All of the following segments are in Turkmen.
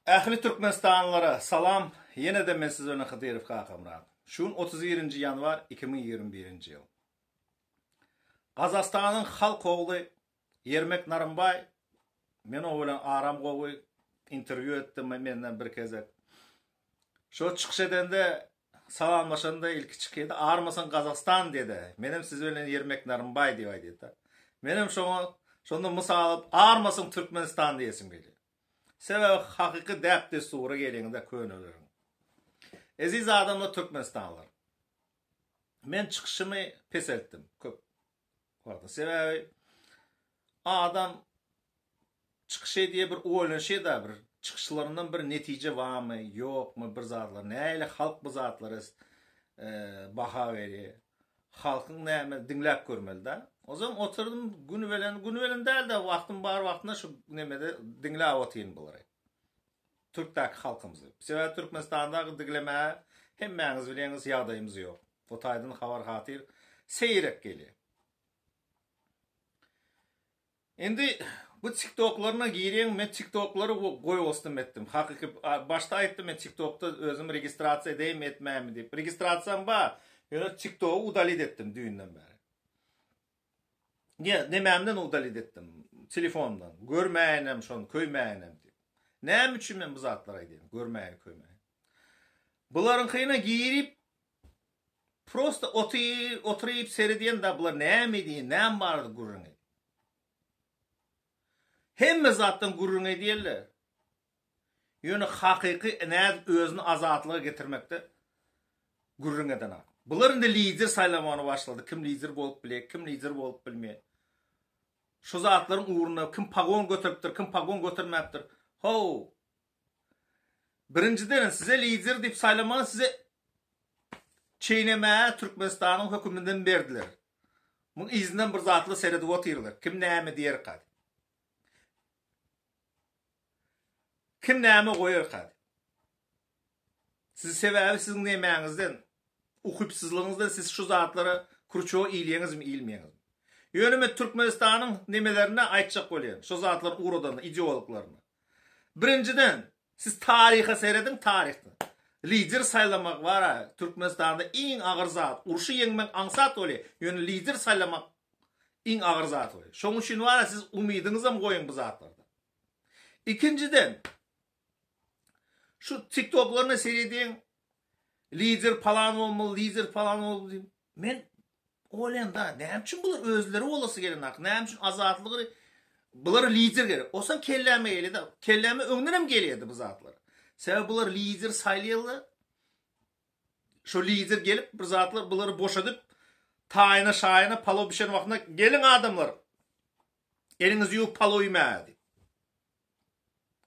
Ähli Türkmenistanlylara salam ýene-de men siz bilen Hydyrow Kakamyrat. Şu gün 31-nji ýanwar 2021-nji ýyl. Gazagystanyň halk ogly Ýermek Narymbaý men o bilen aram gowy interwýu etdi menden bir gezek. Şo çykyş edende salamlaşanda ilki çykydy armasaň Gazagystan diýdi. Menem siz bilen Ýermek Narymbaý diýip aýdýdy. Menem şoňa şonda mysal alyp armasaň Türkmenistan diýesim gelýär. Sebäbi hakyky däp-dessura geliňde köneleriň. Eziz adamlar Türkmenistanlylar. Men çykyşymy peseltdim köp wagtda. Sebäbi adam çykyş edýär bir oýlanşýar-da bir çykyşlaryndan bir netije barmy, ýokmy bir zatlar. Nähili halk bu zatlara baha berýär. Halkyň näme diňläp görmeli-dä. Ozam oturdym güni bilen, güni bilen däl-de wagtym bar wagtynda şu nemede diňläp otyryn bulary. Türkdäki halkymyzy. Sebäbi Türkmenistandaky diglemäge hemmäňiz bilýäňiz ýagdaýymyz ýok. O taýdan habar hatyr seýrek gelýär. Indi bu tiktoklaryna girýäň men tiktoklary goýbasdym etdim. Hakyky başda aýtdym men tiktokda özüm registrasiýa edeýinmi etmäýinmi diýip. Registrasiýam bar. Ýöne tiktogy udalit etdim düýnden bäri. Ne, nemämden udalit etdim? Telefondan. Görmäýinem şony, köýmäýinem diýip. Näme üçin men bu zatlary aýdýan? Görmäýin, köýmäýin. Bularyňkyna girip prosta otyr, oturyp seredýän da bular näme edýän, näme barada gürrüň edýär. Hemme zatdan gürrüň edýärler. Ýöne hakyky nädip özüni azatlyga getirmekde gürrüň edenak. Bular indi lider saýlamany başlady. Kim lider bolup bilýär, kim lider bolup bilmeýär. Şu zatlaryň ugrunda kim pagon göteripdir, kim pagon götermäpdir. How! Birinjiden size lider diýip saýlamany size çeýnemäge Türkmenistanyň höküminden berdiler. Muň yzyndan bir zatlar seredip otyrlar. Kim näme diýerka diýip. Kim näme goýarka diýip. Siz sebäbi siziň nemäňizden, ukypsyzlygyňyzdan siz şu zatlara kruçoga ilýäňizmi ilmeýäňizmi. Ýöne men Türkmenistanyň nemelerine aýtjak bolýan, şo zatlary ugradan ideologlaryna. Birinjiden, siz taryha serediň taryhda. Lider saýlamak bar-a Türkmenistanda iň agyr zat. Urşy ýeňmek aňsat bolýar, ýöne lider saýlamak iň agyr zat bolýar. Şoň üçin bar-a siz umydyňyzam goýuň bu zatlarda. Ikinjiden, şu TikToklaryna serediň, lider palan bolmaly, lider palan bolmaly diýip. Men oýlaýan-da, näme üçin bular özleri bolasy gelenok, näme üçin azatlygy bulara lider gerek. Olsa kelläme gelýär-de, kelläme öňden hem gelýärdi bu zatlar. Sebäbi bular lider saýlaýarlar. Şo lider gelip bir zatlar bulary boşadyp, taýyna şaýyna palaw bişen wagtynda geliň adamlar, Eliňizi ýuwup palow iýmäge diýip.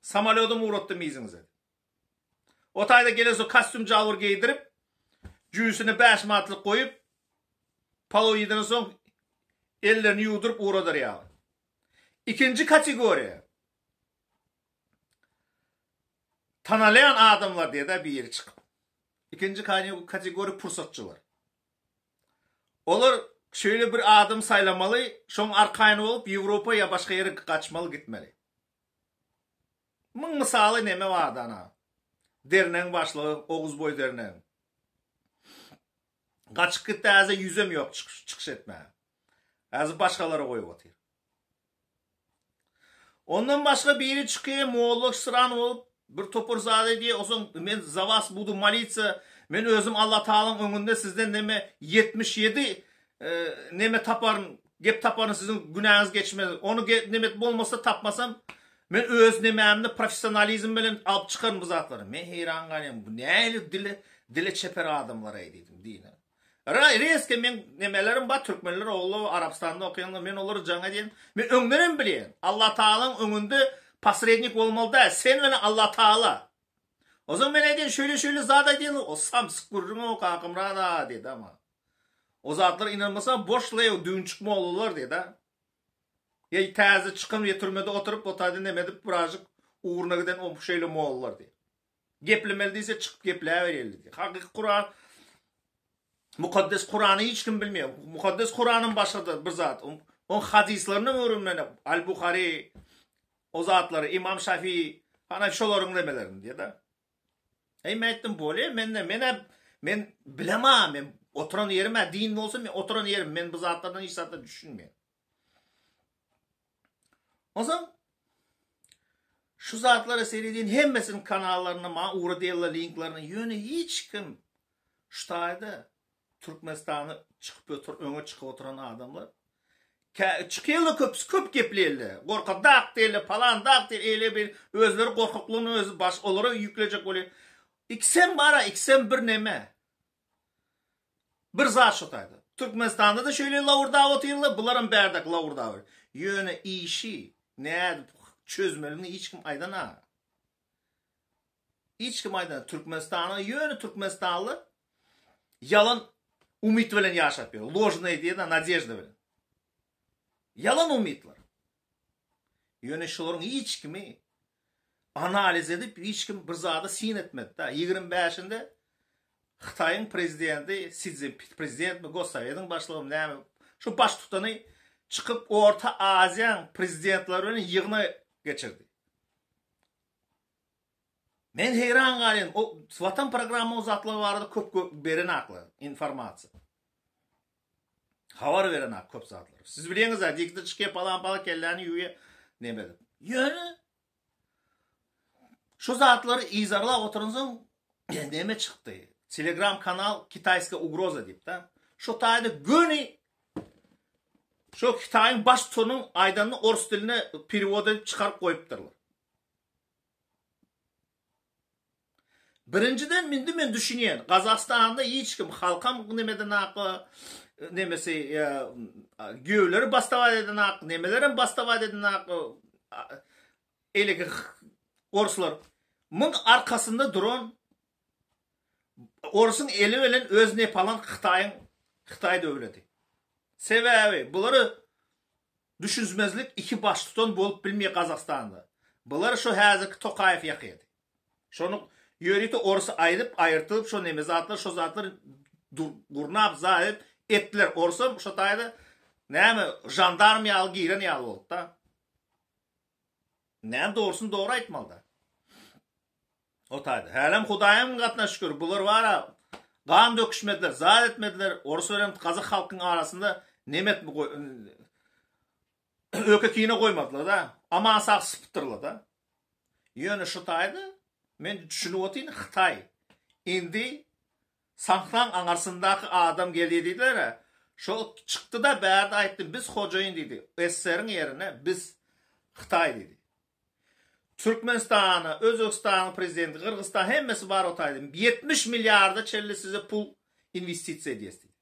Samolýodam ugratdym yzyňyza diýip. O taýda gelensoň kostýum jalbur geýdirip, jübüsine 5 manatlyk goýup, palow iýdirensoň ellerini ýuwduryp ugradar ýaly. Ikinji kategoriýa. Tanalýan adamlar diýdi biri çykyp. Ikinji kategoriýa pursatçylar. Olar şeýle bir adam saýlamaly, şoň arkaýyn bolup Ýewropa ýa başga ýere gaçmaly gitmeli. Muň mysaly neme bardy ana. Dernegiň başlygy Oguzboý dernegiň. Gaçyp gitdi häzir ýüzem ýok çykyş etmäge. Häzir başgalara goýup otyr. Ondan başga biri çykyýa molla şyran bolup bir topar zat edýä osoň men za was budu molitsa men özüm Allatagalaň öňünde sizden neme 77 neme taparyn gep taparyn siziň günäňiz geçmez ony neme bolmasa tapmasam men öz nemämde professionalizm bilen alyp çykaryn bu zatlary men heýran galýan bu nähili dile dile çeper adamlar-aý diýdim dine Reske meň nemelerim bar türkmenler ogly Arabystanda okaýanlar men olara jaň edýän men öňdenem bilýän Allah Tagalaň öňünde posrednik bolmaly däl sen bilen Allah Tagala Ozan men aýdýan şöyle şöyle zat aýdýan o samsyk gürrüň o Kakamyrat aga diýdi ama o zatlara ynanmasaň boş lew düwünçik mollalar diýdi ýa täze çykan ýa türmede oturyp o taýda neme edip birazjyk ugruna giden o şeýle mollalar diýdi. Geplemeli diýse çykyp gepläbereli diýdi. Hakyky Kuran Mukaddes Kurany hiç kim bilmeýär. Mukaddes Kuranam başga-da bir zat. Oň hadyslaryny öwrenmeli. Al-Buhary o zatlary, Imam Şafi. Hana şolaryň nemelerini diýýär-de. Eý men aýtdym bolýa mende menä men bilema men oturan ýerim-ä din bolsa men oturan ýerim men bu zatlardan hiç zatdan düşünmeýän. Onsoň şu zatlara seredýän hemmesiniň kanallaryny maňa ugradýarlar linklaryny ýöne hiç kim şu taýda Türkmenistana çykyp otur öňe çykyp oturan adamlar çykýarlar köpüsi köp gepleýärler. Gorka dak diýerler, palan dak diýer, eýle bir özleri gorkaklygyny özi baş olara ýüklejek bolýar. Ikisem bara, ikisem bir neme. Bir zat şu taýda. Türkmenistanda-da şeýle lawurdap otyrlar, bularam bärdek lawurdap. Ýöne işi nädip çözmelidigini hiç kim aýdana. Hiç kim aýdana. Türkmenistana ýöne türkmenistanly ýalan umyt bilen ýaşap ýör. Ložnyý diýen nadejda bilen. Ýalan umytlar. Ýöne şolaryň hiç kimi analiz edip, hiç kim bir zada syn etmedi-de. 25-inde Hytaýyň prezidenti Si Szinpin, prezidentmi, Gossowetiň başlygymy näme, şu baştutany çykyp Orta Aziýanyň prezidentleri bilen ýygnak geçirdi. Men heýran galýan, o Watan programma o zatlar barada köp berenaklar, informasiýa. Habar berenak köp zatlar. Siz bilýäňiz-ä, diktor çykýar, palan-palan kelläni ýuwýar, neme edip. Ýöne şu zatlary yzarlap oturansoň neme çykdy? Telegram kanal Kitajska ugroza diýip-de. Şu taýda göni şu Hytaýyň baştutanyň aýdanyny ors diline perewod edip çykaryp goýupdyrlar. Birinjiden indi men düşünýän, Gazagystanda hiç kim halkam nemeden ak, nemesi giýewleri bastabat eden ak, nemelerem bastabat eden ak, eleki orslar. Muň arkasynda duran orsuň eli bilen öz nep alan Hytaýyň Hytaý döwleti. Sebäbi bulary Düşünmezlik iki baştutan bolup bilmeýär Gazagystanda. Bular şo häzirki Tokaýew ýakydy. Şony ýörite orus aýdyp aýyrtylyp şo neme zatlar şo zatlar gurnap zat edip etdiler. Orsam şo taýda näme žandarm ýaly giren ýaly boldy-da. Näme dogrusyny dogry aýtmalyda. O taýda. Hälem Hudaýyň gatyna şükür, bular bar-a, gan döküşmediler, zat etmediler, orus bilen gazak halkyň arasynda nemet öke kine goýmadylar-da, aman sag sypdyrlar-da. Ýöne şu taýda men düşünip otyryn, Hytaý indi Sahnang aňarsyndaky adam gelýär diýdiler-ä, şo çykdy-da bärde aýtdy, biz hojaýyn diýdi, SSR-iň ýerine biz Hytaý diýdi. Türkmenistana, Özbegistanyň prezidenti, Gyrgyzystan hemmesi bar o taýda. 70 milliarda çenli size pul inwestisiýa edýäs diýdi.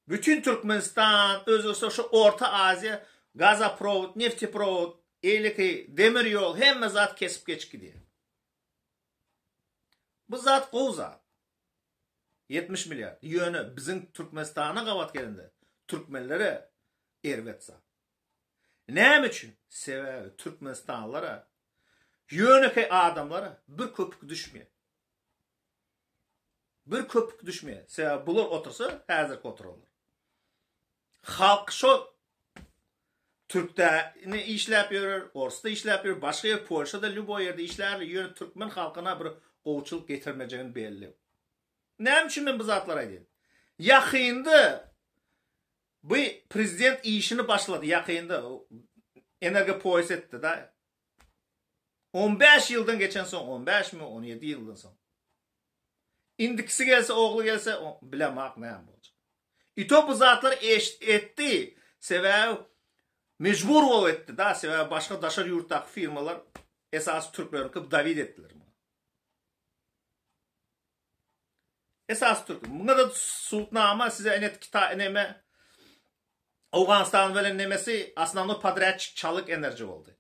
Bütün Türkmenistan, Özbegistan, şu Orta Aziýa gazaprowod, nefteprovod, eýleki demir ýol hemme zat kesip geçip gidýär. Bu zat gowy zat. 70 milliard. Ýöne biziň Türkmenistana gabat gelende türkmenlere erbet zat. Näme üçin? Sebäbi türkmenistanlylara, ýönekeý adamlara bir köpük düşmeýär. Bir köpük düşmeýär. Sebäbi bular otursa, häzirki oturanlar. Halk şo Türkde ne işläp ýörer, Orsda işläp ýörer, başga ýer, Polşada, lýuboý ýerde işlärler, ýöne türkmen halkyna bir gowuçylyk getirmejegini belli. Näme üçin men bu zatlary aýdýan? Ýakynda Bu prezident işini başlady ýakynda energopoýas etdi da. 15 ýyldan geçen soň, 15 mi, 17 ýyldan soň. Indikisi gelse, ogly gelse, bilemak näme boljak. Ito bu zatlar etdi. Sebäbi mejbur bolup etdi da, sebäbi başga daşary ýurtdaky firmalar esasy türkleriňki dawid etdiler. Esasy türk. Muňa-da subutnama size enet kita neme Owganystan bilen nemesi osnovnoý podrýadçik Çalyk Enerji boldy.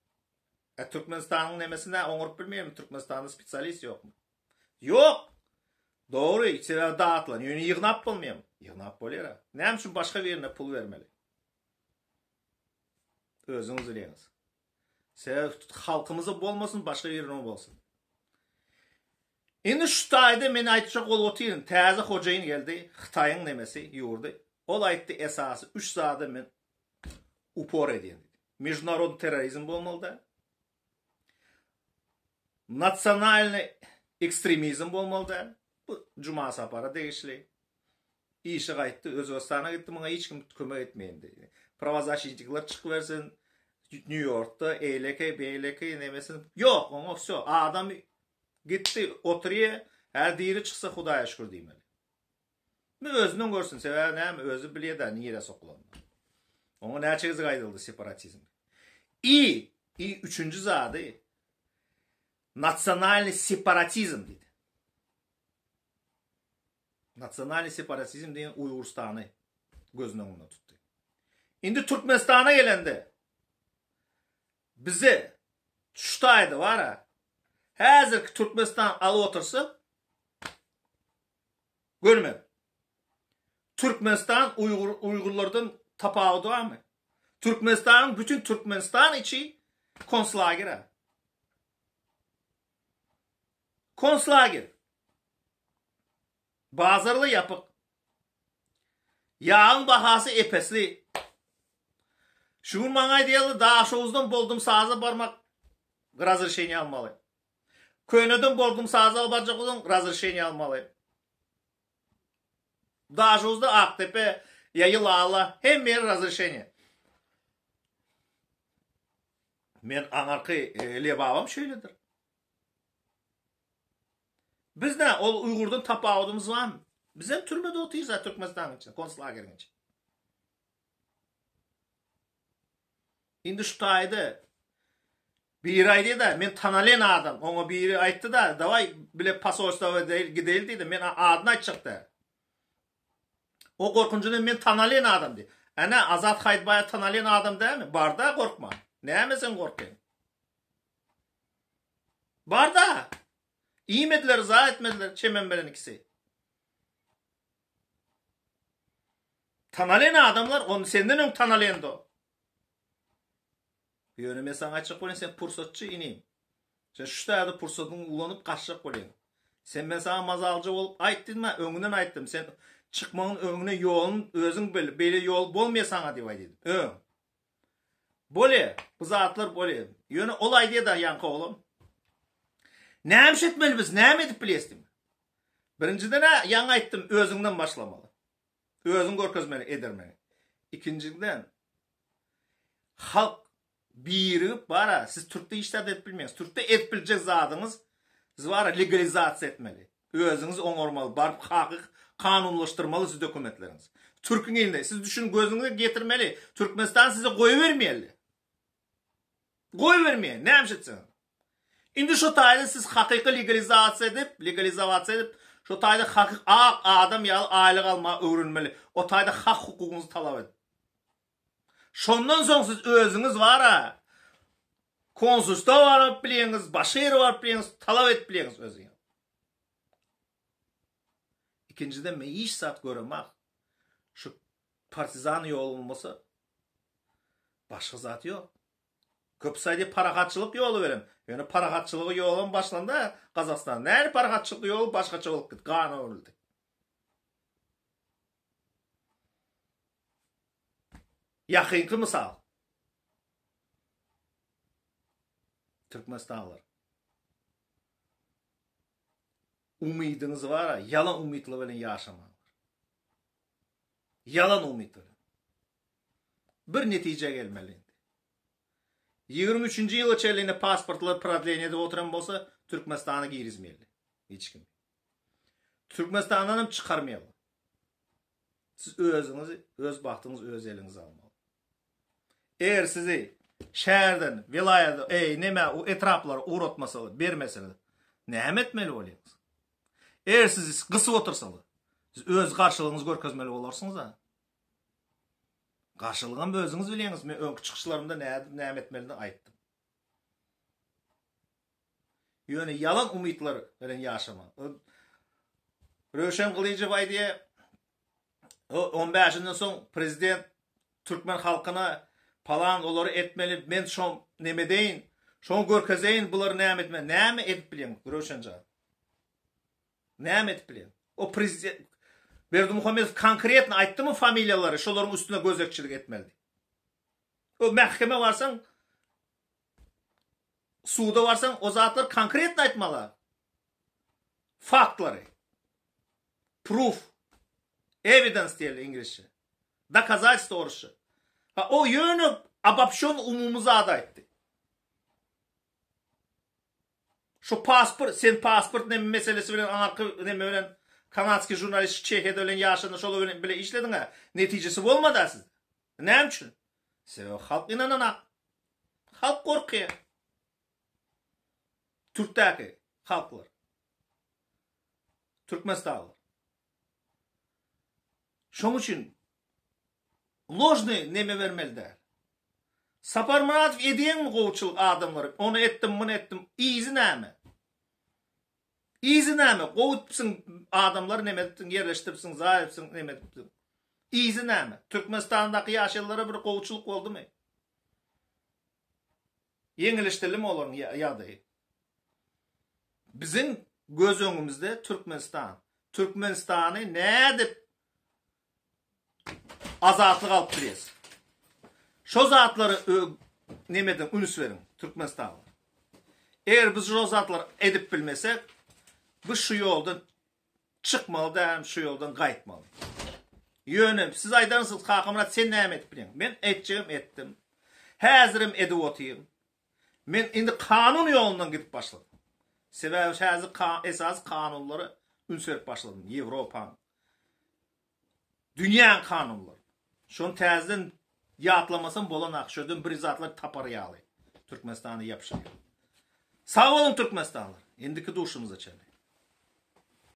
E Türkmenistanyň nemesi nä oňaryp bilmeýärmi Türkmenistanda spesialist ýokmy? Ýok. Dogry, sebäbi dagtylan. Ýöne ýygnap bolmaýarmy? Ýygnap bolýar. Näme üçin başga birine pul bermeli? Özüňiz bilýäňiz. Sebäbi halkymyza bolmasyn, başga birine bolsun. Indi şu taýda men aýtjak bolup otyryn, täze hojaýyn geldi, Hytaýyň nemesi, ýurdy. Ol aýtdy, esasy üç zada men upor edýän diýdi. Meždunarodnyý terrorizm bolmaly däl. Nasionalnyý ekstremizm bolmaly däl. Bu Juma Sapara degişli. Işi gaýtdy, Özbegistana gitdi, muňa hiç kim kömek etmeýin diýdi. Prawozaşitnikler çykybersin, Nýu-Ýorkda eýleki, beýleki nemesin. Ýok, oňa wsýo, adam gitdi, oturýa, hä diri çyksa Hudaýa şükür diýmeli. Indi özünden görsün, sebäbi näme, özi bilýär-dä nirä sokulanyny. Oňa näçe gezek aýdyldy separatizm. I, i üçünji zady nasionalnyý separatizm diýdi. Nasionalnyý separatizm diýen Uýgurystany gözüniň öňünde tutdy. Indi Türkmenistana gelende bize şu taýda bar-a, häzirki Türkmenistan alyp otursa görmez. Türkmenistan uýgur uýgurlardan tapawudy barmy? Türkmenistanyň bütün Türkmenistan içi konslager. Konslager. Bazarly ýapyk. Ýagyň bahasy epesli. Şu gün maňa aýdýarlar, Daşoguzdan Boldumsaza barmak razrešeniýe almaly. Köneden Boldumsaza barjak bolsaň razrešeniýe almaly. Daşoguzda Akdepe, Ýaýylala hemme ýer razrešeniýe. Men aňarky Lebabam şeýledir. Biz nä, ol uýgurdan tapawudymyz barmy? Bizem türmede otyrys-a Türkmenistanyň içinde, konslageriň içinde. Indi şu taýda biri aýdýar-da, men tanalen adam, oňa biri aýtdy-da, dawaý bile posolstwa gideli diýdi, men adyny aýtjak däl. O gorkunjyny men tanalen adam diýdi. Ene, Azat Haýytbaýew tanalen adam dälmi? Bar-da, gorkma. Näme sen gorkýaň? Bar-da. Iýmediler, za etmediler Çemen bilen ikisi. Tanalen adamlar, ony senden öň tanalendi o. Ýöne men saňa aýtjak bolýan, sen pursatçy inim. Sen şu taýda pursatyňy ulanyp gaçjak bolýaň. Sen men saňa mazalyja bolup aýt diýdim, öňünden aýtdym. Sen çykmagyň öňüne ýoluny özüň bil, beýle ýol bolmaýar saňa diýip aýdýdym. Öň. Bolýa, bu zatlar bolýa. Ýöne ol aýdýar-da ýaňky oglan. Näme iş etmeli biz, näme edip bilýäs diýip. Birinjiden-ä ýaňy aýtdym, özüňden başlamaly. Özüň görkezmeli edermeni. Ikinjiden, halk birigip bara, siz türkde hiç zat edip bilmeýäňiz. Türkde edip biljek zadyňyz, siz bara legalizasiýa etmeli. Özüňiz oňarmaly, baryp hakyk kanunlaşdyrmaly siz dokumentleriňizi. Türküň elinde, siz düşünip gözüňize getirmeli, Türkmenistan sizi goýbermeli. Goýbermeýär, näme iş etseňiz. Indi şo taýda siz hakyky legalizasiýa edip, legalizowasiýa edip, şo taýda hakyk ak adam ýaly aýlyk almagy öwrenmeli. O taýda hak hukugyňyzy talap edip. Şondan soň siz özüňiz bara konsulstwa baryp bilýäňiz, başga ýere baryp bilýäňiz, talap edip bilýäňiz özüňiz. Ikinjiden men hiç zat göremok. Şu partizan ýoly bolmasa başga zat ýok. Köpüsi aýdýar parahatçylyk ýoly beren. Ýöne parahatçylygy ýolam başlanda Gazagystan. Näli parahatçylyk ýoly başgaça bolup gitdi, gana öwrüldi. Ýakynky mysal. Türkmenistanlylar. Umydyňyz bar-a, ýalan umytlar bilen ýaşamaňlar. Ýalan umyt bilen. Bir netijä gelmeli indi. 23-nji ýyla çenli indi pasportlar prodleniýe edip oturan bolsa, Türkmenistana girizmeli. Hiç kim. Türkmenistandan hem çykarmaýaly. Siz özüňizi, öz bagtyňyzy öz eliňize almaly. Eger sizi şäherden welaýata, eý, neme, o etraplara ugratmasalar, bermeseler, näme etmeli bolýaňyz? Eger sizi gysyp otursalar, siz öz garşylygyňyzy görkezmeli bolarsyňyz-a. Garşylygam özüňiz bilýäňiz, men öňki çykyşlarymda nädip näme etmelidigini aýtdym. Ýöne ýalan umytlar bilen ýaşamaň. Röwşen Gylyjow aýdýar, o 15-inden soň prezident türkmen halkyna palan olary etmeli, men şo neme deýin, şoňa görkezeýin bulary näme etmeli. Näme edip bilýäň Röwşen jan? Näme edip bilýäň? O prezident Berdimuhamedow konkretno aýtdymy familiýalary, şolaryň üstüne gözegçilik etmeli diýip. O mähkeme barsaň. Suda barsaň o zatlary konkretno aýtmaly. Faktlary. Proof. Evidence diýeli iňlisçe. Dokazatelstwo orusça. Ha o ýöne obobşen umumy zady aýtdy. Şu pasport, sen pasport neme meselesi bilen aňarky neme bilen kanadskiý žurnalist Çehiýada bilen ýaşanda şolar bilen bile işlediň-ä. Netijesi bolmady-a sizde. Näme üçin? Sebäbi halk ynananak. Halk gorkýar. Türkdäki halklar. Türkmenistanlylar. Şoň üçin ložnyý neme bermeli däl. Saparmyradow edýäňmi gowuçylyk adamlary ony etdim muny etdim yzy näme? Yzy näme? Gowy etipsiň adamlary neme edipsiň ýerleşdiripsiň zaý edipsiň neme edipsiň. Yzy näme? Türkmenistandaky ýaşaýjylara bir gowuçylyk boldumy? Ýeňilleşdirilimi olaryň ýagdaýy? Biziň göz öňümizde Türkmenistan. Türkmenistany nädip azatlyk alyp bilýäs? Şo zatlary neme ediň, üns beriň Türkmenistanlylar. Eger biz şo zatlary edip bilmesek, biz şu ýoldan çykmaly däl, şu ýoldan gaýtmaly. Ýöne siz aýdarsyňyz, Kakamyrat sen näme edip bilýäň? Men etjegim etdim. Häzirem edip otyryn. Men indi kanun ýolundan gidip başladym. Sebäbi häzir esasy kanunlara üns berip başladym. Ýewropaň, dünýäň kanunlary. Şony täzeden ýatlamasam bolanak, şo ýerden bir zatlar tapar ýaly. Türkmenistana ýapyşaýyn. Sag boluň türkmenistanlylar. Indiki duşumyza çenli.